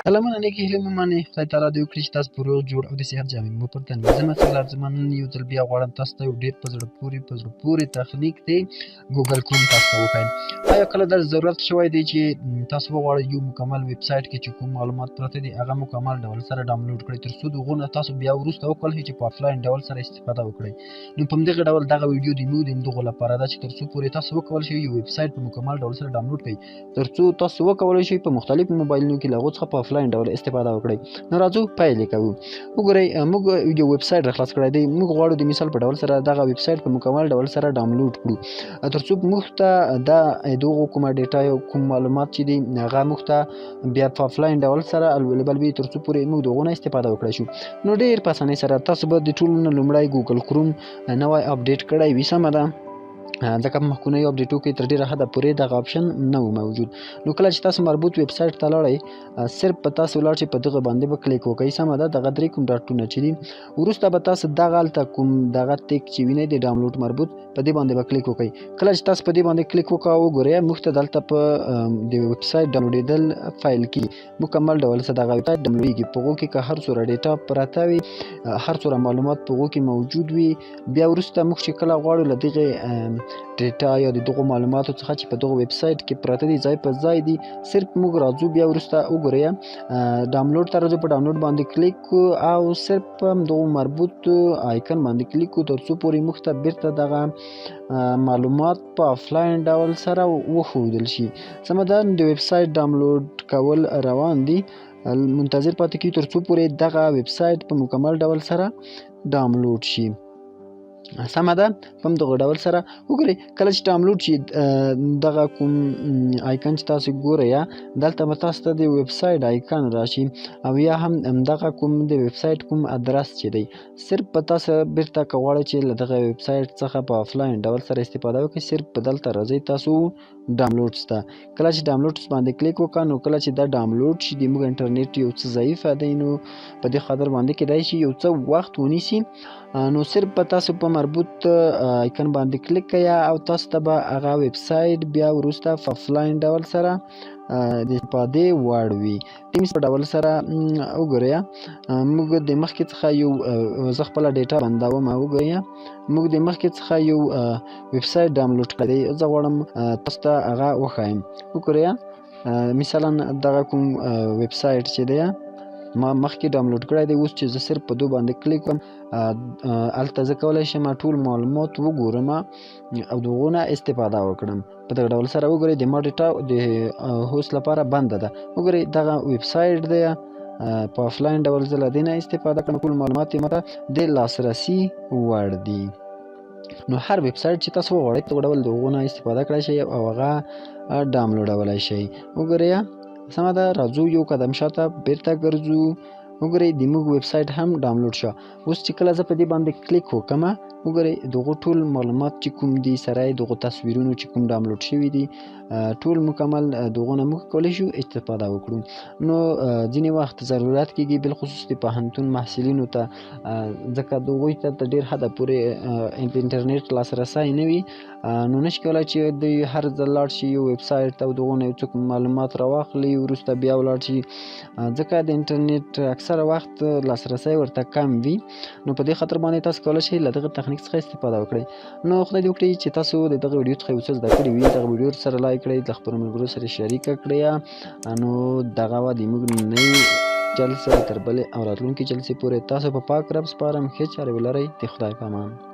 سلامونه، نیکې هیلې مې منئ. خدای تعالی دې وکړي چې تاسو په روغ جوړ او د صحت جامې مو پر تن وي. زه مسعود ارزمان نن یو ځل بیا غواړم تاسو ته یو ډېر په زړه پورې تخنیک دی ګوګل کروم تاسو ته وښایم. آیا کله دا ضرورت شوی دی چې تاسو وغواړئ یو مکمل ویب سایټ کې چې کوم معلومات پراته دي، هغه مکمل ډول سره ډاونلوډ کړئ، تر څو د هغو نه تاسو بیا وروسته وکولای شئ چې په افلاین ډول سره استفاده وکړئ؟ نو په همدغه ډول دغه ویډیو د موږ د همدغو لپاره ده چې تر څو پورې تاسو وکولای شئ یو ویب سایټ په مکمل ډول سره ډاونلوډ کړئ، تر څو تاسو وکولای شئ په مختلفو موبایلونو کې له هغو څخه په افلاین ډول استفاده وکړئ. نو راځو، پیل یې کوو. وګورئ، موږ یو ویب سایټ راخلاص کړی دی. موږ غواړو د مثال په ډول سره دغه ویب سایټ په مکمل ډول سره ډاونلوډ کړو، تر څو موږ ته دا دغو کومه ډیټا یا کوم معلومات چې دي، هغه موږ ته بیا په افلاین ډول سره available وي، تر څو پورې موږ د هغو نه استفاده وکړای شو. نو ډېر په اسانۍ سره تاسو به د ټولو نه لومړی ګوګل کروم نوی اپډیټ کړی وي، سمه ده؟ ځکه په مخکینیو اپډیټو کې تر ډیره حده پورې دغه آپشن نه و موجود. نو کله چې تاسو مربوط ویب سایټ ته لاړئ، صرف په تاسو لاړ شئ، په دغه باندې به کلیک وکړئ، سمه ده؟ دغه درې کوم ډاټونه چې دي. وروسته به تاسو دغه هلته کوم دغه تیک چې وینئ، د ډاونلوډ مربوط، په دې باندې به کلیک وکړئ. کله چې تاسو په دې باندې کلیک وکړئ، وګورئ، موږ ته دلته په د ویب سایټ ډاونلوډېدل پیل کړي. مکمل ډول سره دغه ویب سایټ ډاونلوډېږي. په هغو کې که هر څومره ډیټا پرته وي، هر څومره معلومات په هغو کې موجود وي، بیا وروسته موږ چې کله غواړو له دغې ډیټا یا د دغو معلوماتو څخه چې په دغه ویب سایټ کې پراته دي، ځای په ځای دي، صرف موږ راځو، بیا وروسته وګورئ، ډاونلوډ ته راځو، په ډاونلوډ باندې کلیک کو او صرف په دغو مربوط آیکن باندې کلیک کو، تر څو پورې موږ ته بیرته دغه معلومات په افلاین ډول سره وښودل شي، سمه ده؟ د ویب سایټ ډاونلوډ کول روان دي. منتظر پاتې کیږو تر څو پورې دغه ویب سایټ په مکمل ډول سره ډاونلوډ شي، سمه ده؟ په همدغه ډول سره وګورئ، کله چې ډاونلوډ شي، دغه کوم آیکن چې تاسو ګورئ، دلته به تاسو ته د ویب سایټ آیکن راشي او یا هم دغه کوم د ویب سایټ کوم ادرس چې دی. صرف په تاسو بیرته که غواړئ چې له دغه ویب سایټ څخه په افلاین ډول سره استفاده وکړئ، صرف په دلته راځئ تاسو ډاونلوډز ته. کله چې ډاونلوډز باندې کلیک وکړه، نو کله چې دا ډاونلوډ شي، د موږ انټرنیټ یو څه ضعیفه دی، نو په دې خاطر باندې کېدای شي یو څه وخت ونیسي. نو صرف په تاسو په مربوط آیکن باندې کلیک کړئ او تاسو ته به هغه ویب سایټ بیا وروسته په افلاین ډول سره د استفادې وړ وي. ټیمز په ډول سره وګورئ، موږ د مخکې څخه یو، زه خپله ډیټا بندوم. وګورئ، موږ د مخکې څخه یو ویب سایټ ډاونلوډ کړی دی. زه غواړم تاسو ته هغه وښایم. وګورئ، مثلا دغه کوم ویب سایټ چې دی، ما مخکې ډاونلوډ کړی دی. اوس چې زه صرف په دو باندې کلیک کوم، هلته زه کولی شم ټول معلومات وګورم او د هغو نه استفاده وکړم په دغه ډول سره. وګورئ، د ما ډیټا د اوس لپاره بنده ده. وګورئ، دغه ویب سایټ دی. په افلاین ډول زه له دې نه استفاده کړم. ټول معلومات یې ماته د لاسرسي وړ دي. نو هر ویب سایټ چې تاسو وغواړئ، په ډول د هغو نه استفاده کړای شئ او هغه ډاونلوډولی شئ. وګورئ، سمه ده؟ راځو، یو قدم شاته بیرته ګرځو. وګورئ، د موږ ویب سایټ هم ډاونلوډ شو. اوس چې کله زه په دې باندې کلیک وکړم، وګورئ، دغو ټول معلومات چې کوم دي، سره دغو تصویرونو چې کوم ډاونلوډ شوي دي، ټول مکمل دغو نه موږ کولی شو استفاده وکړو. نو ځینې وخت ضرورت کیږي، بالخصوص د پوهنتون محصلینو ته، ځکه هغوی ته تر ډېر حده پورې انټرنیټ لاسرسی نه وي، نو نشي کولی چې دوی هر ځل لاړ شي یو ویب سایټ ته او دغو نه یو څوک معلومات راواخلي، وروسته بیا ولاړ شي، ځکه د انټرنیټ اکثره وخت لاسرسی ورته کم وي. نو په دې خاطر باندې تاسو کولی شئ له دغه تخنیک څخه استفاده وکړئ. نو خدای دې وکړي چې تاسو د دغه ویډیو څخه یو څه زده کړي وي. دغه ویډیو سره لایک کړئ، د خپلو ملګرو سره شریکه کړئ. نو دغه وه د موږ نۍ جلسه. تر بلې او راتلونکې جلسې پورې تاسو په پاک رب سپارم. ښې چارې ولرئ. د خدای په امان.